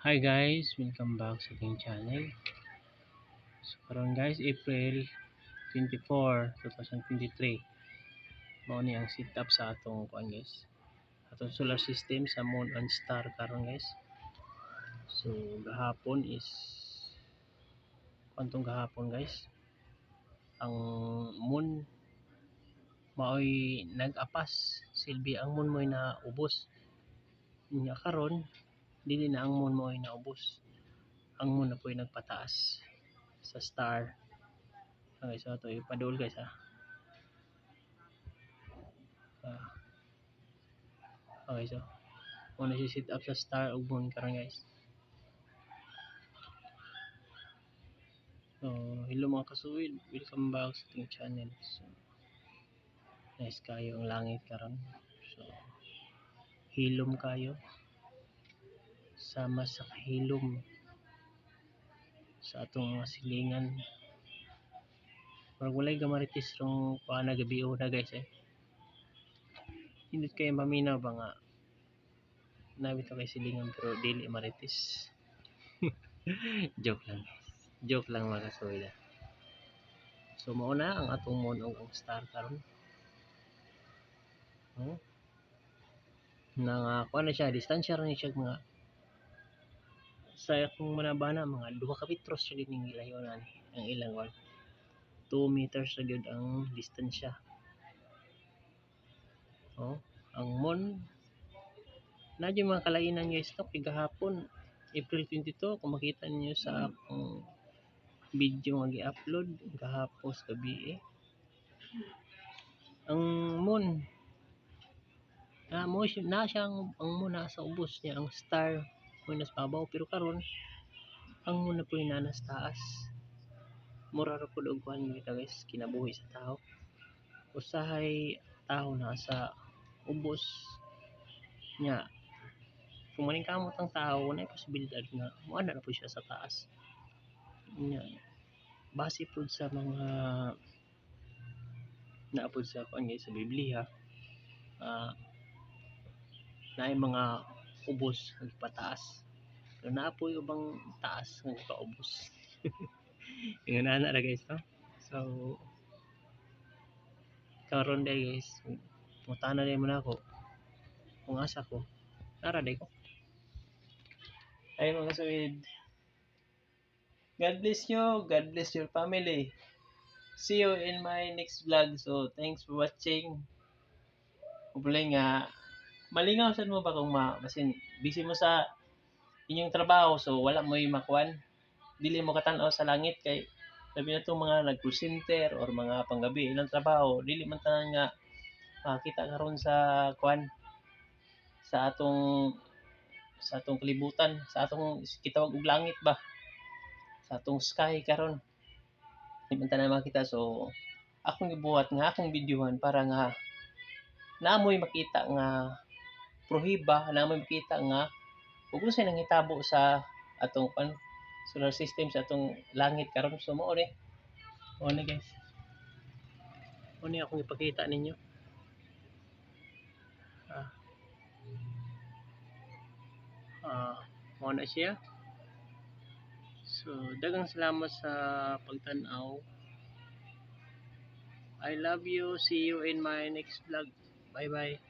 Hi guys, welcome back sa ating channel. So karon guys, April 24, 2023. Mao ni ang setup sa atong kuan guys. Atong solar system sa moon and star karon guys. So gahapon is kuan tong gahapon guys. Ang moon maoy nag-apas, silbi ang moon mo'y naubos. Nya karon dili na ang moon mo'y naubos. Ang moon na po'y nagpataas sa star. Okay, so ato ipaduol guys ha. Okay, so mao na siya set up sa star ug moon karon guys. So hello mga kasuwid, welcome back sa ating channel. So nice kayo ang langit karon. So hilom kayo, sama sa kahilom sa atong mga silingan. Murag walay gamaritis rong kuan na gabi na guys eh. Indot kayo maminaw ba nga nabito kay silingan pero dili maritis. Joke lang guys. Joke lang mga kasuwid. So mao na ang atong moon ug ang star karon. Oh. Na nga kuan na siya, distansya ra ni siya mga sa akong manabana mga 2 ka metros ra gyud ning gilayo na ni ang ilang kuan. 2 meters ra gyud ang distansya. Oh, ang moon na yung mga kalainan guys no, kay gahapon April 22, kung makita niyo sa akong video nga gi-upload gahapon sa gabi eh. Ang moon na mo na siya ang moon nasa ubos niya, ang star mo nasa babaw, pero karon ang moon na po'y naa sa taas. Mura ra pud og kuan kita guys, kinabuhi sa tao. Usahay tao naa sa ubos nya kung maningkamot ang tao, naay posibilidad nga moana na pud siya sa taas. Nya base pud sa mga naa pud sa kuan guys sa Biblia, naay mga ubos nga gipataas pero naa poy ubang taas nga gipaubos. Ingon ana ra guys no. So karon day guys, mutana day mo nako kung asa ko, nara day ko. Ay mga kasuwid, God bless you, God bless your family. See you in my next vlog. So thanks for watching. Hopefully nga malingaw sad mo ba kung ma basin busy mo sa inyong trabaho, so wala mo makuan, dili mo katan-aw sa langit kay labi na itong mga nag-call center or mga panggabi ilang trabaho, dili man tanan nga makakita karon sa kuan sa atong kalibutan, sa atong gitawag og langit ba, sa atong sky karon, di man tanan makita. So akong gibuhat nga akong videohan para nga naamoy makita nga prohiba, naamoy makita nga ug unsay nangitabo sa atong kuan solar system, sa atong langit karon. So mao ni, mao ni guys, mao ni akong ipakita ninyo. Mao na siya. So daghang salamat sa pagtan-aw. I love you. See you in my next vlog. Bye bye.